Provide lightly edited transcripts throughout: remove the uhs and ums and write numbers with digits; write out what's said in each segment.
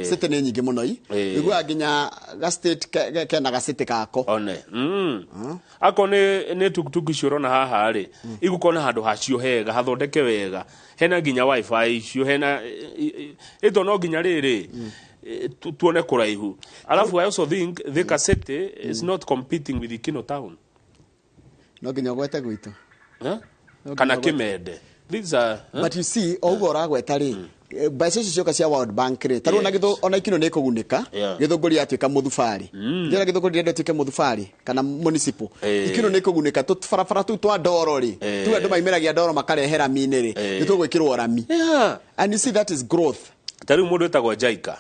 City nĩ nyingĩ mũno i. Iguaga nginya ga state kena ga city gako. One akorwo nĩ tuktuk icio ũrona haha rĩ, igũkorwo na handũ hacio hega hathondeke wega, hena nginya wifi icio hena ĩto no nginya rĩrĩ tuone kũraihu. Alafu I also think Thika City is not competing with Ikino Town. No nginya ũgwete gwitũ. Eh? No Kana nginya Kimende. These are But you see, o ũguo ũragweta rĩ, mbeca icio cioka cia World Bank rĩ, tarĩu ona ona Ikino nĩ ĩkũgunĩka. Gĩthũngũri yatuĩka mũthubarĩ, ndĩrona Gĩthũngũri ndĩrenda ĩtuĩke mũthubarĩ kana municipal. Ikino nĩ ĩkũgunĩka, tũbarabara tũu twa ndoro rĩ, tu andũ maimĩragia ndoro makarehe rami-inĩ rĩ, nĩ tũgwĩkĩrwo rami. And you see, that is growth. Ta rĩu mũndũ wĩtagwo Jaika,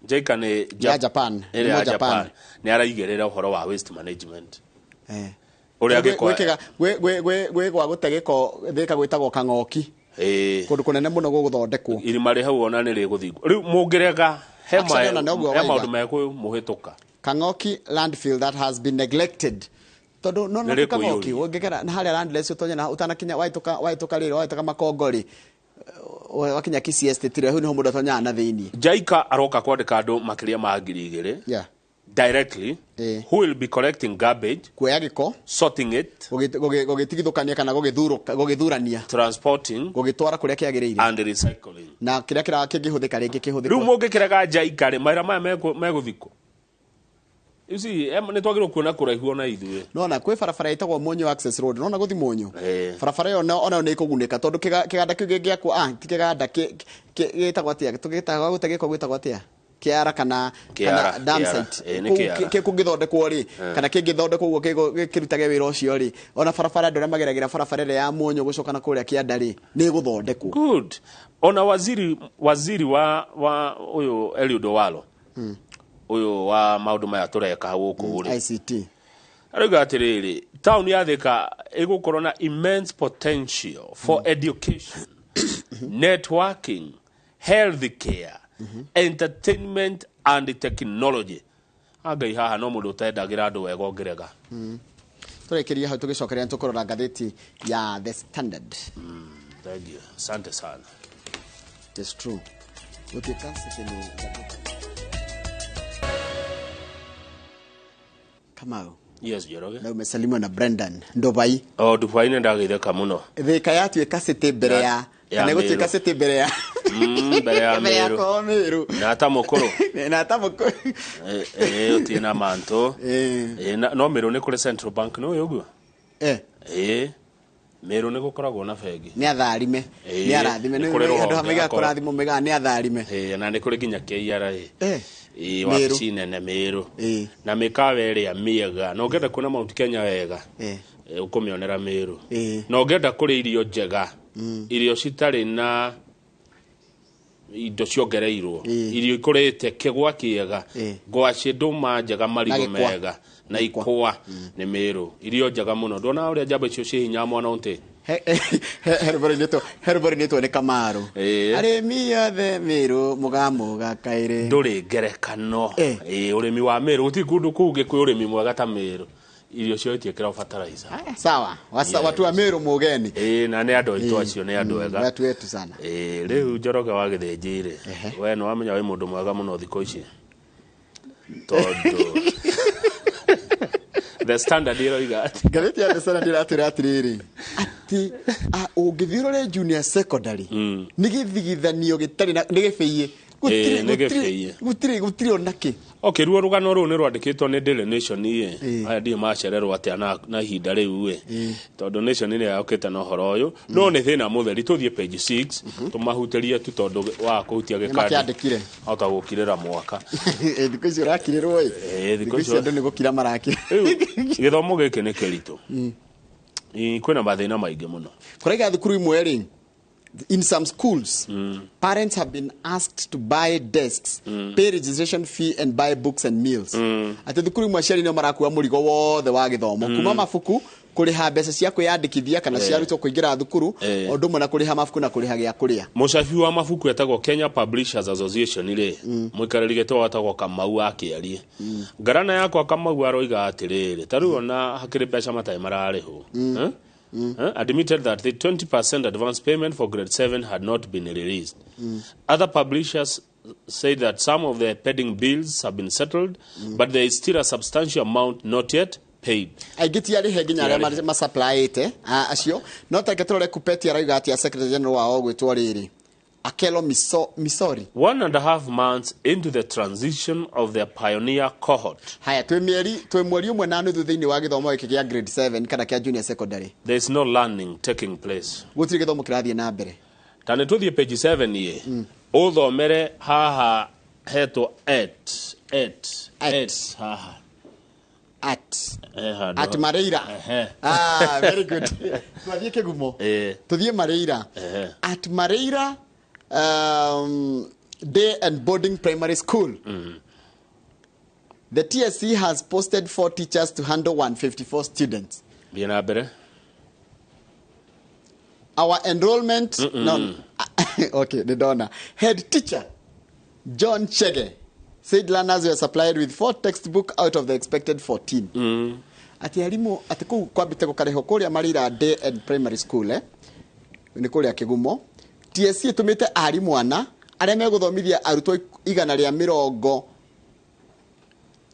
Jaika nĩ Ya Japan. Ĩrĩa ya Nĩ Japan. Japan nĩ araigĩrĩra ũhoro wa waste management ũrĩa angĩkorwo Gwĩ gwa gũte gĩko Thĩka gwĩtagwo Kang'oki. Kũndũ kũnene mũno gũgũthondekwo. Irima rĩ hau ona nĩ rĩgũthingwo rĩu mũngĩrega he Actually, ona noguo he waiga. maũndũ mekũmũhĩtũka. Kang'oki landfill that has been neglected, tondũ no Nĩ na Kang'oki rĩkũiyũria. ũngĩkera na harĩa landless ũtonye na ũtanakinya waĩtũka rĩrĩ waĩtũka Makongo rĩ, wakinya Kisii Estate rĩ, hau nĩho mũndũ atonyaga na thĩiniĩ. Jaika aroka kwandĩka andũ makĩria ma 2000 directly who will be collecting garbage, kuoya gĩko, sorting it, gũgĩtigithũkania kana gũgĩthurania, transporting gũgĩtwara kũrĩa kĩagĩrĩire, and recycling. Na kĩrĩa kĩngĩhũthĩka rĩngĩ Rĩu kĩhũthĩkwo. Mũngĩkĩrega Jaika rĩ, mawĩra maya megũthikwo. You see, nĩ twagĩrĩirwo kuona kũraihu ona ithuĩ. Nona kwĩ barabara ĩtagwo Mũnyũ Access Road, nona gũthi Mũnyũ. Barabara ĩyo onayo nĩ ĩkũgunĩka tondũ kĩganda kĩu gĩngĩakwo, ti kĩganda gĩtagwo atĩa, tũgĩtaga gũte gĩko gwĩtagwo atĩa, kĩara kana Kĩara, kana dam kĩara. site. Nĩ Kũu kĩara. Kũngĩthondekwo rĩ, kana kĩngĩthondekwo ũguo kĩrutage wĩra ũcio rĩ, ona barabara andũ arĩa mageragĩra barabara ĩrĩa ya Mũnyũ gũcoka na kũrĩa kĩanda rĩ, nĩ ĩgũthondekwo. Good. Ona waziri wa ũyũ Eliud Owalo, ũyũ wa maũndũ maya tũreka gũkũ rĩ, ICT. Arauga atĩrĩrĩ, town ya Thika ĩgũkorwo na immense potential for education, networking, health care, entertainment and technology. Angai haha no mũndũ ũtendagĩra andũ wega ũngĩrega. Tũrĩkĩria hau, tũgĩcokeria nĩ tũkũrora ngathĩti ya The Standard. Thank you, asante sana. It is true. Gũtuĩka city nĩ ngathĩti. Kamau. Yes, Njoroge. Na umesalimiwa na Brendan Ndobai. O Dubai nĩ ndagĩtheka mũno. Thika yatuĩka city mbere ya Ya kana gũtuĩka Meru. city mbere ya Mbere ya mbere ya Meru. kwao Meru. Na ata mũkũrũ. Na ata mũkũrũ. Ũtirĩ na manto. No Meru nĩ kũrĩ Central Bank, nĩ ũĩ ũguo? Meru nĩ gũkoragwo na bengi. Nĩ atharime. Nĩ arathime. Nĩ Nĩ kũrĩ andũ rũhonge maigaga akorwo. kũrathimwo maigaga nĩ atharime. Na nĩ kũrĩ nginya KRA. Meru. Wabici nene Meru. Na mĩkawa ĩrĩa mĩega. Na ũngĩenda kuona Mount Kenya wega, ũkũmĩonera Meru. Na ũngĩenda kũrĩa irio njega, irio citarĩ na indo ciongereirwo, irio ikũrĩte kĩgwa kĩega, ngwacĩ, ndũma njega, marigũ Na gĩkwa. mega na ikwa, nĩ Meru. Irio njega mũno. Ndona ũrĩa njamba icio ciĩ hinya mwana ũntĩ. Herubori nĩtwo nĩ Kamaru. Arĩmi othe Meru mũgamũga kaĩrĩ. Ndũrĩ ngerekano. Ũrĩmi wa Meru gũtirĩ kũndũ kũngĩ kwĩ ũrĩmi mwega ta Meru. Irio cio itiĩkĩragwo fertilizer. Sawa. Watu wa Meru mũgeni. Na nĩ andũ aitũ acio, nĩ andũ ega. Watu wetu sana. Rĩu Njoroge wa Gĩthĩnji rĩ, we nĩ wamenya wĩ mũndũ mwega mũno thikũ ici, tondũ The Standard ĩroiga atĩ Ngathĩti ya The Standard ĩratwĩra atĩrĩrĩ, atĩ ũngĩthiĩ ũrore junior secondary nĩ gĩthigithanio gĩtarĩ na nĩ gĩbĩie. Nĩ gĩbĩie. Gũtirĩ ona kĩ. Okay, ruo rũgano rũu nĩ rwandĩkĩtwo nĩ Daily Nation ĩ. Aya ndiĩ macererwo atĩa na ihinda rĩu ĩ, tondũ Nation nĩ yokĩte na ũhoro ũyũ, no nĩ thĩna mũtheri. Tũthiĩ page 6 tũmahutĩrie tu, tondũ wa kũhutia Nĩ gĩkandi makĩandĩkire. Hota gũkirĩra mwaka. Thikũ ici ũrakirĩrwo ĩ. Thikũ Thikũ ici icio andũ nĩ gũkira marakira. Rĩu gĩthomo gĩkĩ nĩ kĩritũ. Kwĩna mathĩna maingĩ mũno. Kũraiga thukuru imwe rĩ, in some schools, parents have been asked to buy desks, pay registration fee and buy books and meals. Atĩ thukuru imwe aciari nĩo marakua mũrigo wothe wa gĩthomo, kuma mabuku, kũrĩha mbeca cia kwĩyandĩkithia kana cia arutwo kũingĩra thukuru, o ũndũ ũmwe na kũrĩha mabuku na kũrĩha gĩa kũrĩa. Mũcabi wa mabuku etagwo Kenya Publishers Association rĩ, mũikarĩri gĩtĩ wetagwo Kamau wa Kĩarie. Ngarana yakwa Kamau aroiga atĩrĩrĩ, ta rĩu ona hakĩrĩ mbeca matarĩ mararĩhwo. Eh? Admitted that the 20% advance payment for grade 7 had not been released. Other publishers said that some of the pending bills have been settled, but there is still a substantial amount not yet paid. Aingĩ ti arĩhe nginya arĩa masupplyĩte acio. No tareke tũrore Kupeti arauga atĩa, secretary general wao gwĩtwo rĩrĩ Akelo Misori. 1.5 months into the transition of their pioneer cohort. Haya, twĩ mĩeri, twĩ mweri ũmwe na nuthu thĩinĩ wa gĩthomo gĩkĩ gĩa grade 7 kana kĩa junior secondary. There is no learning taking place. Gũtirĩ gĩthomo kĩrathiĩ na mbere. Ta nĩ tũthiĩ page 7 ĩ, ũthomere haha hetwo at at at haha. At at Mareira. Ah, very good. Twathiĩ Kĩgumo. Tũthiĩ Mareira. At Mareira Day and Boarding Primary School. The TSC has posted 4 teachers to handle 154 students. Our enrollment... No. Okay, the donor. Head teacher, John Chege, said learners were supplied with 4 textbooks out of the expected 14. Ati arimu, ati kuu kwambite gukarĩhwo kũrĩa Mareira Day and Primary School, nĩ kũrĩa Kĩgumo. TSC ĩtũmĩte arimũ ana arĩa megũthomithia arutwo igana rĩa mĩrongo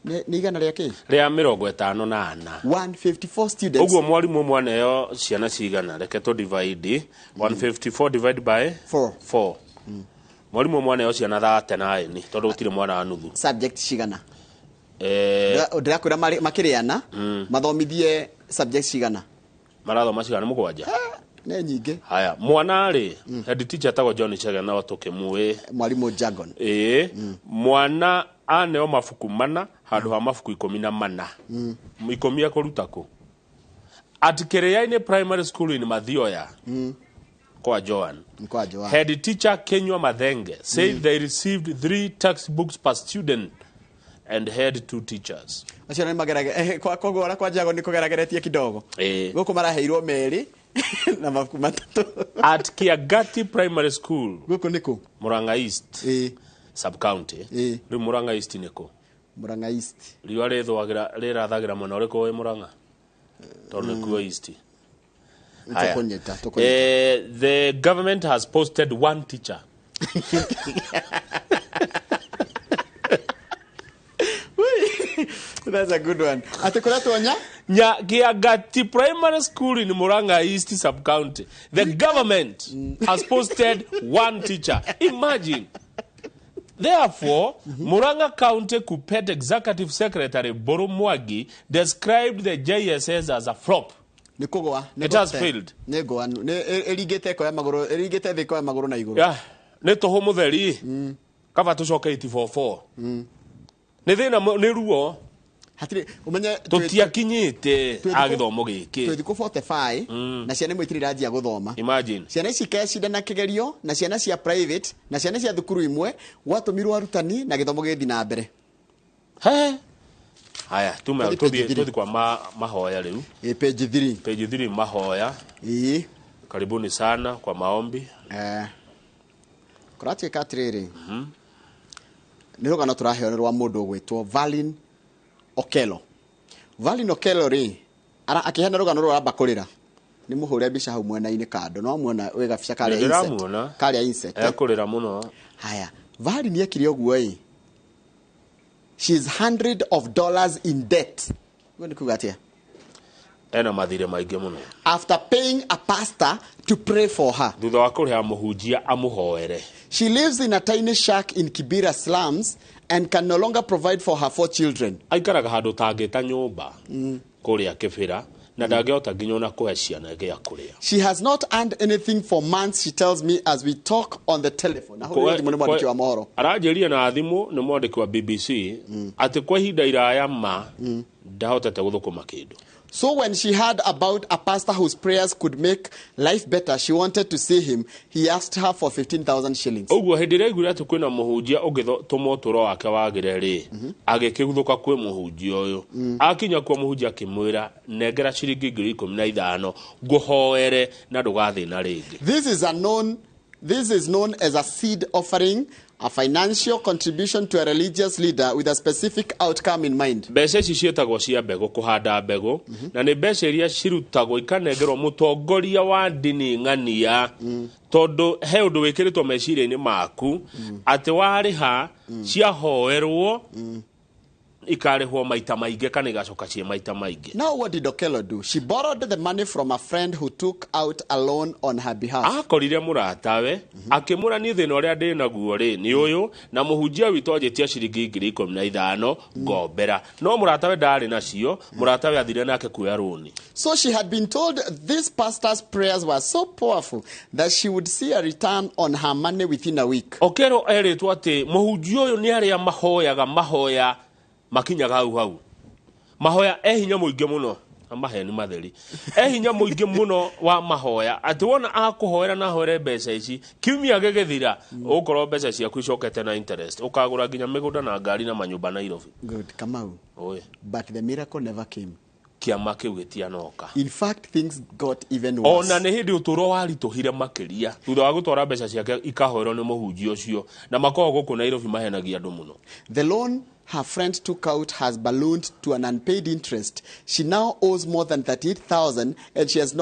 nĩ igana rĩa kĩ? Rĩa mĩrongo ĩtano na ana. 154 students. Ũguo mwarimũ ũmwe aneo ciana cigana, reke tũ divide 154 divide by 4. 4. Mwarimũ ũmwe aneo ciana 39 tondũ gũtirĩ mwana wa nuthu. Subject cigana? Ndĩrakwĩra makĩrĩana mathomithie subject cigana? Marathoma cigana? Mũgwanja. Nĩ nyingĩ. Haya, mwana rĩ, head teacher etagwo John Chege no tũkĩmũĩ. Mwarimũ Jargon. Mwana aneo mabuku mana handũ ha mabuku 14. 10 ekũruta kũ? At Kĩrĩainĩ Primary School in Mathioya. Kwa Joan. Kwa Joan. Head teacher Kenywa Mathenge said they received 3 textbooks per student and had 2 teachers. Acio nĩ magerage kwa koguo ona kwa Jargon nĩ kũgerageretie kidogo. Gũkũ maraheirwo merĩ na mabuku matatũ. At Kiagati Primary School. Gũkũ nĩ kũ? Murang'a East. Sub county. Rĩu Murang'a East nĩ kũ? Murang'a East. Riũa rĩthũagĩra rĩrathagĩra mwena ũrĩkũ wĩ Murang'a? Tondũ nĩkuo East. The government has posted 1 teacher. That's a good one. Ati kũretwo nya? Nya Kiagati Primary School in Murang'a East sub-county. The government has posted 1 teacher. Imagine. Therefore, Murang'a County Kupet Executive Secretary Boru Mwagi described the JSS as a flop. It has failed. Nĩ ĩringĩte ĩkoya magũrũ, ĩringĩte thĩ ĩkoya magũrũ na igũrũ. Yeah. Nĩ tũhũ mũtheri. Kaba tũcoke 844. Nĩ thĩna, nĩ ruo. Hatirĩ, ũmenye tũtiakinyĩte a gĩthomo gĩkĩ. Twĩ thikũ 45 na ciana imwe itirĩ iranjia gũthoma. Imagine. Ciana ici ikecindana kĩgerio na ciana cia private na ciana cia thukuru imwe gwatũmirwo arutani na gĩthomo gĩgĩthiĩ na mbere. He. Haya, tume tũthiĩ kwa mahoya rĩu. Page 3. Page 3 mahoya. Karibuni sana kwa maombi. Kũratuĩka atĩrĩrĩ. Nĩ rũgano tũraheo nĩ rwa mũndũ ũgwĩtwo Valin Okello. Valin Okello rĩ, akĩheana rũgano rũrũ aramba kũrĩra. Nĩ mũhũre mbica hau mwena-inĩ kando. No muona wĩ gabica karĩa insert. Karĩa insert. Ekũrĩra mũno. Haya, Valin ekire ũguo ĩ. She is $100 in debt. Ũguo nĩ kuuga atĩa? Ena mathirĩ maingĩ mũno. After paying a pastor to pray for her. Thutha wa kũrĩha mũhunjia amũhoere. She lives in a tiny shack in Kibera slums and can no longer provide for her 4 children. Aikaraga handũ tangĩta nyũmba kũrĩa Kibera na ndangĩhota nginya ona kũhe ciana gĩa kũrĩa. She has not earned anything for months, she tells me as we talk on the telephone. Na huyu nĩ mwandĩki wa mohoro. Aranjĩria na thimũ nĩ mwandĩki wa BBC atĩ kwa ihinda iraya ma ndahotete gũthũkũma kĩndũ. So when she heard about a pastor whose prayers could make life better, she wanted to see him. He asked her for 15,000 shillings. Ũguo hĩndĩ ĩrĩa aiguire atĩ kwĩna mũhunjia ũngĩtũma ũtũũro wake wagĩre rĩ, agĩkĩguthũka kwĩ mũhunjia ũyũ. Akinya kwa mũhunjia akĩmwĩra, nengera ciringi 15,000 ngũhoere na ndũgathĩna rĩngĩ. This is known as a seed offering, A financial contribution to a religious leader with a specific outcome in mind. Mbeca ici ciĩtagwo cia mbegũ, kũhanda mbegũ, na nĩ mbeca iria cirutagwo ikanengerwo mũtongoria wa ndini ng'ania, tondũ he ũndũ wĩkĩrĩtwo meciria-inĩ maku atĩ warĩha ciahoerwo ikarĩhwo maita maingĩ kana igacoka ciĩ maita maingĩ. Now what did Okello do? She borrowed the money from a friend who took out a loan on her behalf. Akorire mũratawe akĩmũra niĩ thĩna ũrĩa ndĩ naguo rĩ nĩ ũyũ, na mũhunjia witũ anjĩtia ciringi 15,000 ngombera, no mũratawe ndarĩ nacio, mũratawe athire nake kuoya rũni. So she had been told this pastor's prayers were so powerful that she would see a return on her money within a week. Okello erĩtwo atĩ mũhunjia ũyũ nĩ arĩa mahoyaga mahoya makinyaga hau hau, mahoya e hinya mũingĩ mũno, maheni matheri, e hinya mũingĩ mũno wa mahoya, atĩ wona akũhoera na ahoere mbeca ici kiumia gĩgĩthira ũgũkorwo mbeca ciaku icokete na interest, ũkagũra nginya mĩgũnda na ngari na manyũmba Nairobi. Good, Kamau. Oe. But the miracle never came. Kĩama kĩu gĩtianoka. In fact, things got even worse. Ona nĩ hĩndĩ ũtũũro waritũhire makĩria thutha wa gũtwara mbeca ciake ikahoerwo nĩ mũhunjia ũcio, na makoragwo gũkũ Nairobi mahenagia andũ mũno. The loan her friend took out has ballooned to an unpaid interest. She now owes more than 38,000 and she has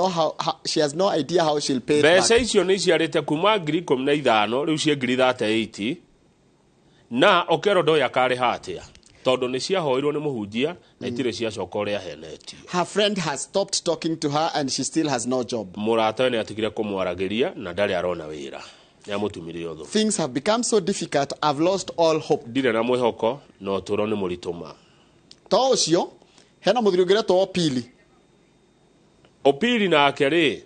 no idea how she'll pay it back. Mbeca icio nĩ iciarĩte kuma 15,000 rĩu ciĩ 38,000, na Okello ndoĩ akarĩha atĩa tondũ nĩ ciahoirwo nĩ mũhunjia na itirĩ ciacoka ũrĩa ahenetio. Her friend has stopped talking to her and she still has no job. Mũratawe nĩ atigire kũmwaragĩria na ndarĩ arona wĩra. Nĩamũtumirie ũthũ. Things have become so difficult, I've lost all hope. Ndirĩ na mwĩhoko na ũtũũro nĩ mũritũ ma. To ũcio hena mũthuri ũngĩ ũretwo Opili. Opili nake rĩ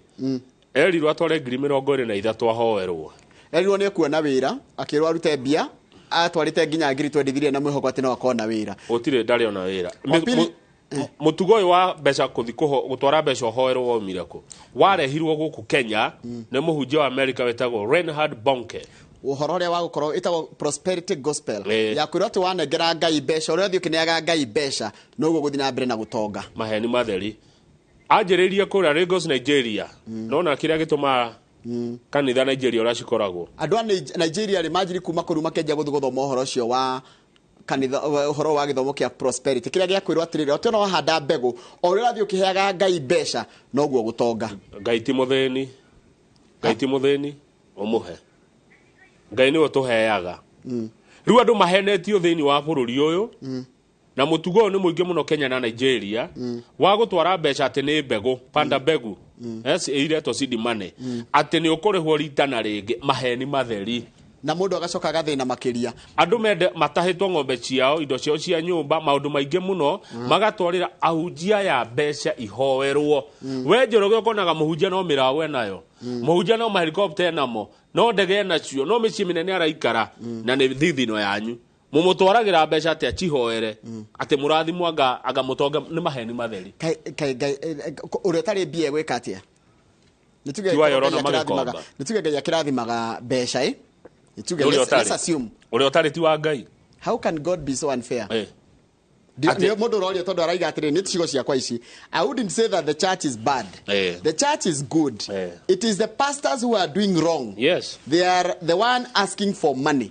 erirwo atware 23,000 ahoerwo. Erirwo nĩ ekuona wĩra, akĩrwo arute mbia, atwarĩte nginya 23,000 na mwĩhoko atĩ no akona wĩra. Gũtirĩ ndarĩ ona wĩra. Mũtugo ũyũ wa mbeca kũthi gũtwara mbeca ũhoerwo waumire kũ? Warehirwo gũkũ Kenya nĩ mũhunjia wa America wĩtagwo Reinhard Bonnke. Ũhoro ũrĩa wa gũkorwo ĩtagwo prosperity gospel, ya kwĩrwo atĩ wanengera Ngai mbeca, ũrĩa ũthiĩ ũkĩneaga Ngai mbeca noguo gũthiĩ na mbere na gũtonga. Maheni matheri. Anjĩrĩirie kũrĩa Lagos, Nigeria. Nona kĩrĩa gĩtũmaga kanitha Nigeria ũrĩa cikoragwo. Andũ a Nigeria rĩ manjiri kuma kũu makĩanjia gũthiĩ gũthoma ũhoro ũcio wa kanitha, ũhoro wa gĩthomo kĩa prosperity, kĩrĩa gĩa kwĩrwo atĩrĩrĩ, o tena wahanda mbegũ, o ũrĩa ũrathiĩ ũkĩheaga Ngai mbeca noguo gũtonga. Ngai ti mũthĩni, Ngai ti mũthĩni, ũmũhe. Ngai nĩwe ũtũheaga. Rĩu andũ mahenetio thĩinĩ wa bũrũri ũyũ, na mũtugo ũyũ nĩ mũingĩ mũno Kenya na Nigeria, wa gũtwara mbeca atĩ nĩ mbegũ, panda mbegũ, iretwo seed money, atĩ nĩ ũkũrĩhwo rita na rĩngĩ, maheni matheri. Na mũndũ agacoka agathĩna makĩria. Andũ mende matahĩtwo ng'ombe ciao, indo ciao cia nyũmba, maũndũ maingĩ mũno, magatwarĩra ahunjia ya mbeca ihoerwo. We Njoroge ũkonaga mũhunjia no mĩraũ enayo, mũhunjia no mahelikopta enamo, no ndege enacio, no mĩciĩ mĩnene araikara, na nĩ thithino yanyu. Mũmũtwaragĩra mbeca atĩ acihoere, atĩ mũrathimwo anga mũtonga, nĩ maheni matheri. Ũrĩa ũtarĩ mbia egwĩka atĩa? Nĩ tuge Ngai akĩrathimaga mbeca ĩ? Let's assume. Ũrĩa ũtarĩ ti wa Ngai. How can God be so unfair? Mũndũ ũroria tondũ araiga atĩrĩ, nĩ ciugo ciakwa ici. I wouldn't say that the church is bad. The church is good. It is the pastors who are doing wrong. Yes. They are the one asking for money.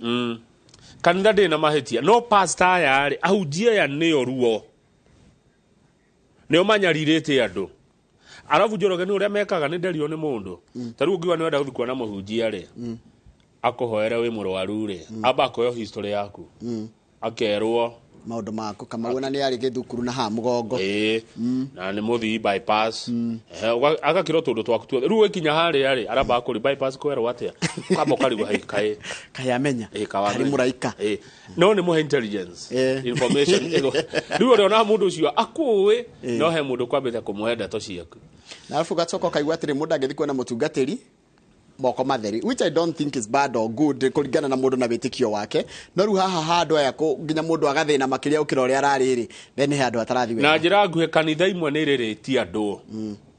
Kanitha ndĩrĩ na mahĩtia. No pastor aya rĩ, ahunjia aya nĩo ruo. Nĩo manyarirĩte andũ. Arabu Njoroge nĩ ũrĩa mekaga nĩ nderio nĩ mũndũ. Ta rĩu ũngiuga nĩ wenda gũthiĩ kuona mũhunjia rĩ, akũhoere wĩ mũrwaru rĩ, amba akoyo history yaku. Akerwo maũndũ maku Kamau na nĩ arĩ gĩthukuru na haha mũgongo. Na nĩ mũthii bypass. Agakĩrwo tũndũ twaku tuothe. Rĩu wĩkinya harĩa rĩ, aramba akũri bypass kwerwo atĩa? Kamba ũkarigwo hai kaĩ. Kaĩ amenya. Karĩ mũraika. No nĩ mũhe intelligence. Information. Rĩu ũrĩa ona mũndũ ũcio akũĩ, no he mũndũ kwambĩte kũmũhe ndeto ciaku. Na arabu gacoka ũkaigua atĩrĩ, mũndũ angĩthiĩ kuona mũtungatĩri moko matheri, which I don't think is bad or good kũringana na mũndũ na wĩtĩkio wake. No rĩu haha handũ aya nginya mũndũ agathĩna makĩria gũkĩra ũrĩa ararĩ rĩ, then he handũ hatarathi wega. Na njĩra nguhĩ kanitha imwe nĩ irĩrĩtie andũ.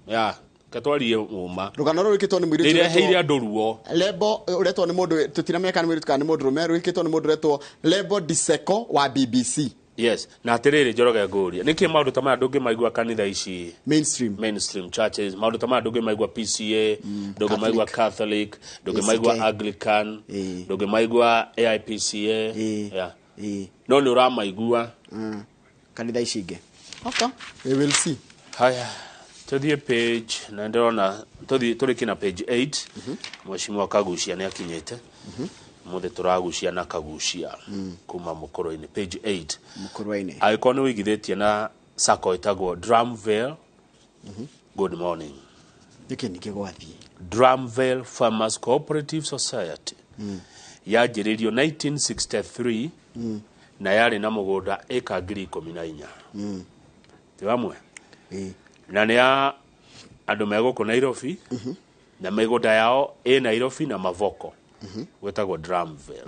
Ya, ketwarie ũma. Rũgano rũrũ rwĩkĩtwo nĩ mũirĩtu Nĩireheire andũ ruo. Lebo ũretwo nĩ mũndũ tũtiramenya kana nĩ mũirĩtu kana nĩ mũndũrũme, rwĩkĩtwo nĩ mũndũ ũretwo Lebo Diseko wa BBC. Yes, na atiriri Njoroge, ngũrie nĩkĩ maũndũ ta maya ndũngĩmaigua kanitha ici Mainstream. Mainstream churches? Maũndũ ta maya ndũngĩmaigua PCA, ndũngĩmaigua Catholic, ndũngĩmaigua ACK. Anglican, ndũngĩmaigua AIPCA. Yeah. No nĩ ũramaigua Kanitha ici ingĩ. Okay, we will see. Haya, tũthiĩ page, na ndĩrona tũthiĩ tũrĩkie na page 8. Mheshimiwa Kagucia nĩ akinyĩte mũthĩ, tũragucia na Kagucia kuma mũkũrũ-inĩ, page 8. Mũkũrũ-inĩ. Angĩkorwo nĩ wĩigithĩtie na sacco ĩtagwo Dramvale, good morning. Nĩkĩ ningĩ gwathiĩ? Dramvale Farmers Cooperative Society yanjĩrĩirio 1963 na yarĩ na mũgũnda ĩka 14,000, ti wamwe? Ĩĩ. Na nĩ ya andũ me gũkũ Nairobi, na mĩgũnda yao ĩ Nairobi na Mavoko, gwĩtagwo Dramvale.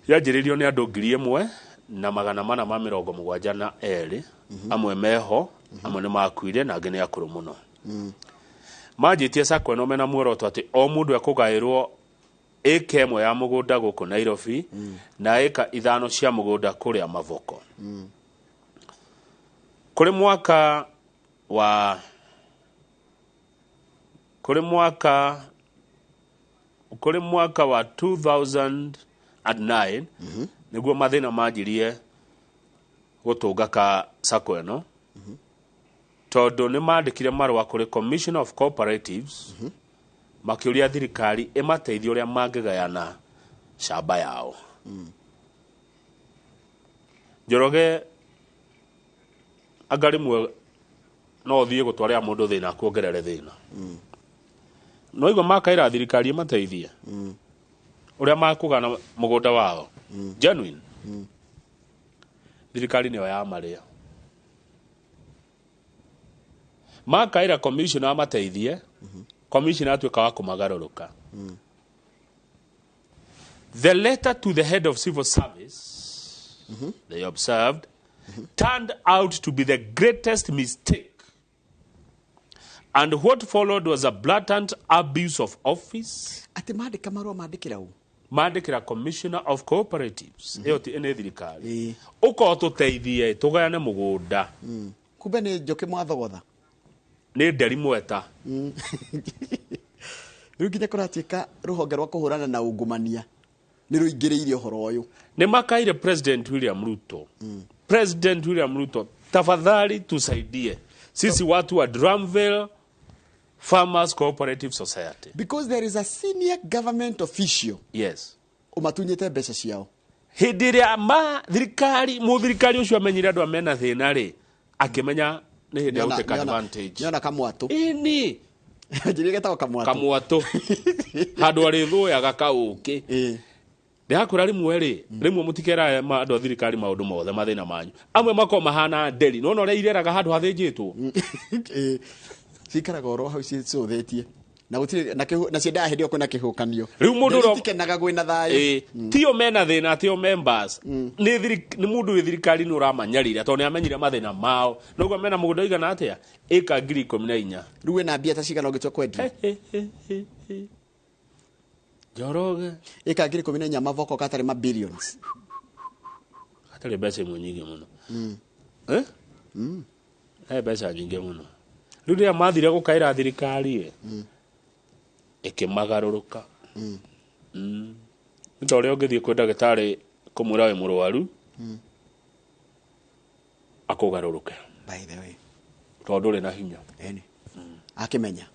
Yanjĩrĩirio nĩ andũ 1472, amwe meho, amwe nĩ makuire na angĩ nĩ akũrũ mũno. Manjĩtie sacco ĩno mena muoroto atĩ o mũndũ ekũgaĩrwo ĩka 1 ya mũgũnda gũkũ Nairobi na ĩka 5 cia mũgũnda kũrĩa Mavoko. Kũrĩ mwaka wa 2009 nĩguo mathĩna manjirie gũtũnga ka sacco ĩno, tondũ nĩ mandĩkire marũa kũrĩ Commission of Cooperatives makĩũria thirikari ĩmateithie ũrĩa mangĩgayana shamba yao. Njoroge, anga rĩmwe no ũthiĩ gũtwarĩra mũndũ thĩna akuongerere thĩna. No igua makaĩra thirikari ĩmateithie ũrĩa makũgana mũgũnda wao genuine, thirikari nĩyo yamarĩa. Makaĩra commissioner amateithie, commissioner atuĩka wa kũmagarũrũka. The letter to the head of civil service, they observed, turned out to be the greatest mistake, and what followed was a blatant abuse of office. Atĩ mandĩka marũa mandĩkĩra ũ? Mandĩkĩra Commissioner of Cooperatives. Ĩyo ti nĩ thirikari. Ũkorwo tũteithie tũgayane mũgũnda. Kumbe nĩ njũkĩ mwathogotha. Nĩ nderi mweta. Rĩu nginya kũratuĩka rũhonge rwa kũhũrana na ungumania nĩ rũingĩrĩire ũhoro ũyũ. Nĩ makaire President William Ruto, "President William Ruto, tafadhali tusaidie sisi watu wa Dramville Farmers Cooperative Society." Because there is a senior government official ũmatunyĩte mbeca ciao. Hĩndĩ ĩrĩa ma thirikari, mũthirikari ũcio amenyire andũ a mena thĩna rĩ, akĩmenya nĩ hĩndĩ ya gũtake advantage. Nĩona kamwatũ. Ĩni. Njĩrĩ getagwo kamwatũ. Kamwatũ, handũ arĩthũyaga kaũkĩ. Ndĩrakwĩra, rĩmwe rĩ, rĩmwe mũtikerae andũ a thirikari maũndũ mothe mathĩna manyu. Amwe makorwo mahana nderi, nona ũrĩa ireraga handũ hathĩnjĩtwo. Ĩĩ. Cikaraga oro hau cicũthĩtie na gũtirĩ na na ciendaga hĩndĩ ĩyo kwĩna kĩhũkanio. Rĩu mũndũ Nderi itikenaga gwĩna thayũ. Ĩĩ, tio mena thĩna, tio members, nĩ mũndũ wĩ thirikari nĩ ũramanyarira, tondũ nĩ amenyire mathĩna mao noguo mena mũgũnda ũigana atĩa, ĩka 14,000. Rĩu wĩna mbia ta cigana ũngĩtua kwendia? Njoroge. Ĩka 14,000 Mavoko katarĩ ma billions. Hatarĩ mbeca imwe nyingĩ mũno. Eh? He mbeca nyingĩ mũno. Rĩu rĩrĩa mathire gũkaĩra thirikari ĩ, ĩkĩmagarũrũka. Nĩ ta ũrĩa ũngĩthiĩ kwĩ ndagĩtarĩ kũmwĩra wĩ mũrwaru, akũgarũrũke. By the way. Tondũ ndũrĩ na hinya. Ĩni akĩmenya.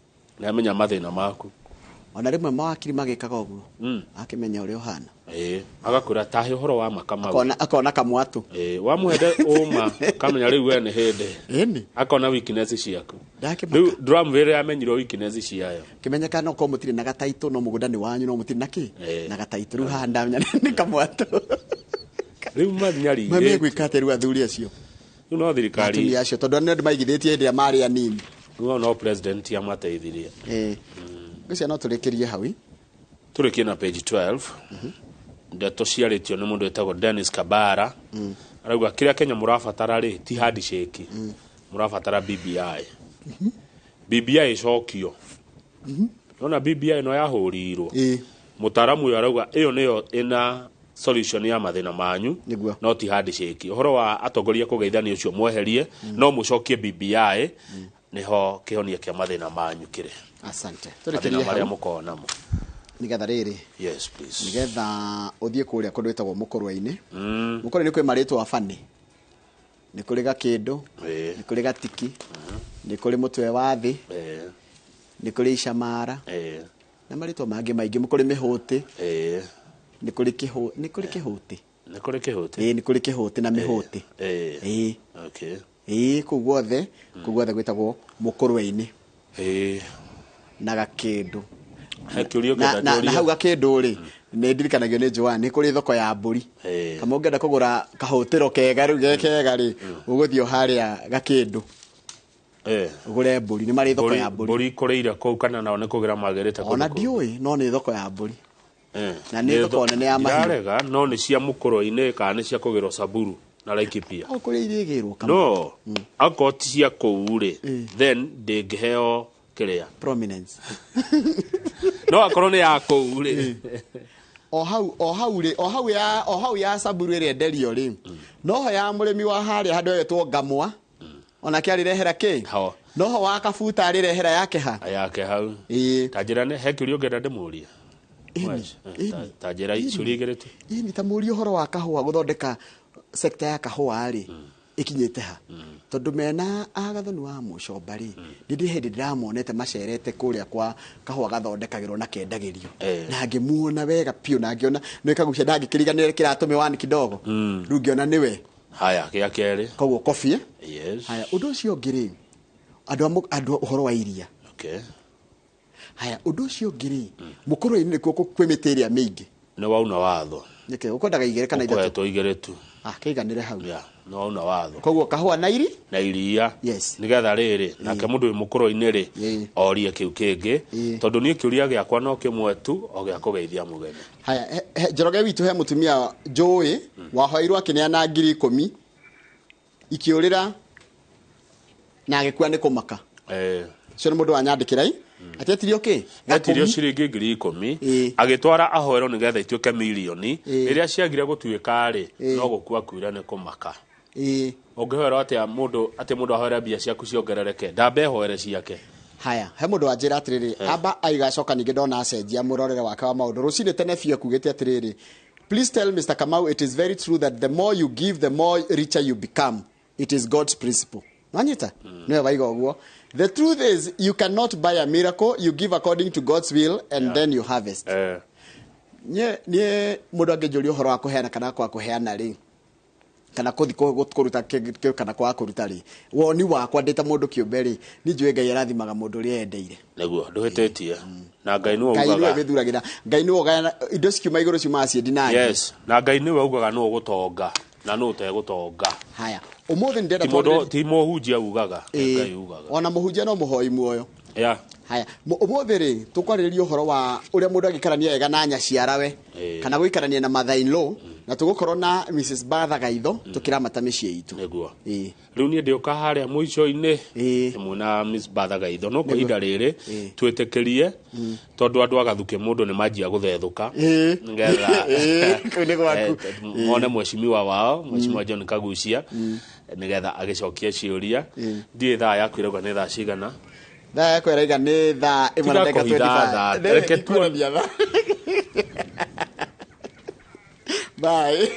Nĩ amenya mathĩna maku. Ona rĩmwe mawakiri magĩkaga ũguo. Akĩmenya ũrĩa ũhana. Ĩĩ, agakwĩra tahe ũhoro wa maka mau. Akona kamwatũ. Ĩĩ, wamũhe ũma kamenya rĩu we nĩ hĩndĩ Ĩni. akona weakness ciaku. Ndakĩmaka. Rĩu Dramville yamenyirwo weakness ciayo. Kĩmenyeka no korwo mũtirĩ na gataitũ, no mũgũnda nĩ wanyu, no mũtirĩ na kĩ na gataitũ. Rĩu haha ndamenya nĩ kamwatũ. Rĩu manyarire. Mamegwĩka atĩa rĩu athuri acio? Rĩu no thirikari. Atumia acio, tondũ nĩ andũ maigithĩtie hĩndĩ ĩrĩa marĩ anini. Rĩu no president amateithirie. Ĩĩ, ngwĩciria no tũrĩkĩrie hau ĩ. Tũrĩkie na page 12. Ndeto ciarĩtio nĩ mũndũ wĩtagwo Dennis Kabara. Arauga kĩrĩa Kenya mũrabatara rĩ ti handshake, mũrabatara BBI. BBI ĩcokio. Nona BBI ĩno yahũrirwo. Mũtaaramu ũyũ arauga ĩyo nĩyo ĩna Solution ya mathĩna manyu. Nĩguo. No ti handshake. Ũhoro wa atongoria kũgeithania ũcio mweherie, no mũcokie BBI nĩho kĩhonia kĩa mathĩna manyu kĩrĩ. Asante. Mathĩna Tũrĩkĩrie marĩa hau mũkoragwo namo. Nĩgetha rĩrĩ, Yes, please. nĩgetha ũthiĩ kũrĩa kũndũ gwĩtagwo Mũkũrwe-inĩ. Mũkũrwe-inĩ kwĩ marĩtwa bani, nĩ kũrĩ Gakĩndũ, nĩ kũrĩ Gatiki, nĩ kũrĩ Mũtwe wa Thĩ, nĩ kũrĩ Icamara, na marĩtwa mangĩ maingĩ. Nĩ kũrĩ Mĩhũtĩ, nĩ kũrĩ kĩhũ, nĩ kũrĩ Kĩhũtĩ. Nĩ kũrĩ Kĩhũtĩ. Ĩĩ, nĩ kũrĩ Kĩhũtĩ na Mĩhũtĩ. Ĩĩ. Ĩĩ, kũu guothe gwĩtagwo Mũkũrwe-inĩ na Gakĩndũ. He kĩũria na, ũngĩenda na njũrie? hau Gakĩndũ rĩ, nĩ ndirikanagio nĩ Joan, nĩ kũrĩ thoko ya mbũri. Kama ũngĩenda kũgũra kahũtĩro kega rĩu ge kega rĩ, ũgũthiĩ o harĩa Gakĩndũ ũgũre mbũri. Nĩ marĩ thoko ya mbũri. Mbũri ikũrĩire kũu kana nao nĩ kũgĩra magĩrĩte kũndũ Ona kũu? ndiũĩ, no nĩ thoko ya mbũri na nĩ thoko nene ya mahiũ. Ndirarega, no nĩ cia Mũkũrwe-inĩ kana nĩ cia kũgĩrwo Samburu na Laikipia? O kũrĩa irĩgĩrwo kama. No akorwo ti cia kũu rĩ, then ndĩngĩheo kĩrĩa Prominence. No akorwo nĩ ya kũu rĩ. O hau rĩ, o hau ya Samburu ĩrĩa enderio rĩ, noho ya mũrĩmi wa harĩa handũ hetwo Ngamwa onake arĩrehera kĩ. Ho. Noho wa Kabuta arĩrehera yake ha. Yake hau. Ĩĩ. Ta njĩra, he kĩũria ũngĩenda ndĩmũrie? Ĩni, ĩni. Ta njĩra ciũria igĩrĩ tu. Ĩni, ta mũrie ũhoro wa kahũa, gũthondeka sekta ya kahũa rĩ, ĩkinyĩte ha, tondũ mena Agathoni wa Mũcomba rĩ, nĩ ndĩ hĩndĩ ndĩramonete macerete kũrĩa kwa kahũa gathondekagĩrwo na kendagĩrio, na ngĩmuona wega biũ na ngĩona nĩ kagucia ndangĩkĩriganĩre kĩratũmĩ wani kidogo rĩu ngĩona nĩwe. Haya, gĩa kerĩ. Koguo kobie. Yes. Haya, ũndũ ũcio ũngĩ rĩ, andũ a andũ ũhoro wa iria. Haya, ũndũ ũcio ũngĩ rĩ, Mũkũrwe-inĩ nĩkuo kwĩ mĩtĩ ĩrĩa mĩingĩ. Nĩ wauna watho. Nĩkĩ ũkwendaga igĩrĩ kana ithatũ? Ũkũhetwo igĩrĩ tu. Ah, kĩiganĩre hau. Ya, nĩ wauna watho. Koguo kahũa na iri Na iria. Nĩgetha rĩrĩ nake mũndũ wĩ Mũkũrwe-inĩ rĩ, orie kĩu kĩngĩ, tondũ niĩ kĩũria gĩakwa no kĩmwe tu, o gĩa kũgeithia mũgeni. Haya, Njoroge witũ, he mũtumia njũĩ wahoirwo akĩneana 10,000 ikĩũrĩra na agĩkua nĩ kũmaka. Ũcio nĩ mũndũ wanyandĩkĩra i atĩ etirio kĩ? Etirio Gakũmi. Ciringi 10,000, agĩtwara ahoerwo nĩgetha ituĩke mirioni. Rĩrĩa ciagire gũtuĩka rĩ, no gũkua kuire nĩ kũmaka. Ũngĩhoerwo atĩa mũndũ atĩ mũndũ ahoere mbia ciaku ciongerereke, ndambe ehoere ciake? Haya, he mũndũ wanjĩra atĩrĩrĩ, amba aigacoka ningĩ ndona acenjia mũrorere wake wa maũndũ rũcinĩ tene biũ, akugĩte atĩrĩrĩ, "Please tell Mr. Kamau it is very true that the more you give, the more richer you become. It is God's principle." Wanyita nĩwe waiga ũguo. "The truth is you cannot buy a miracle. You give according to God's will and then you harvest." Niĩ mũndũ angĩnjũria ũhoro wa kũheana kana kwa kũheana rĩ, kana kũthi kũruta kana kwaga kũruta rĩ, woni wakwa ndĩ ta mũndũ kĩũmbe rĩ, niĩ njũĩ Ngai arathimaga mũndũ ũrĩa endeire. Nĩguo ndũhĩtĩtie, na Ngai nĩwe Ngai nĩwe ugaga. wĩthuragĩra, Ngai nĩwe ũgayana indo cikiuma igũrũ ciumaga ciĩ ndinangi. Yes, na Ngai nĩwe ugaga nũ ũgũtonga na nũ ũtegũtonga. Haya, ũmũthĩ nĩ ndĩrenda Ti mũndũ, twarĩrĩrie- ti mũhunjia ugaga, nĩ Ngai ugaga. Ona mũhunjia no mũhoi muoyo. Haya, ũmũthĩ rĩ, tũkwarĩrĩria ũhoro wa ũrĩa mũndũ angĩikarania wega na nyaciarawe kana gũikarania na mother in law, na tũgũkorwo na Mrs. Batha Gaitho tũkĩramata mĩciĩ itũ. Nĩguo. Rĩu niĩ ndĩũka harĩa mũico-inĩ ĩmwe na Miss Batha Gaitho, no kwa ihinda rĩrĩ twĩtĩkĩrie, tondũ andũ agathukĩ mũndũ nĩ manjia gũthethũka, nĩgetha Kũu nĩ gwaku. Mone mheshimiwa wao, Mheshimiwa John Kagucia, nĩgetha agĩcokie ciũria. Ndiĩ thaa yaku ĩrauga nĩ thaa cigana? Thaa yakwa ĩraiga nĩ thaa 1 na Tiga ndagĩka kũhitha 25. thaa. Nĩ- Reke ndikuonania thaa. Bye.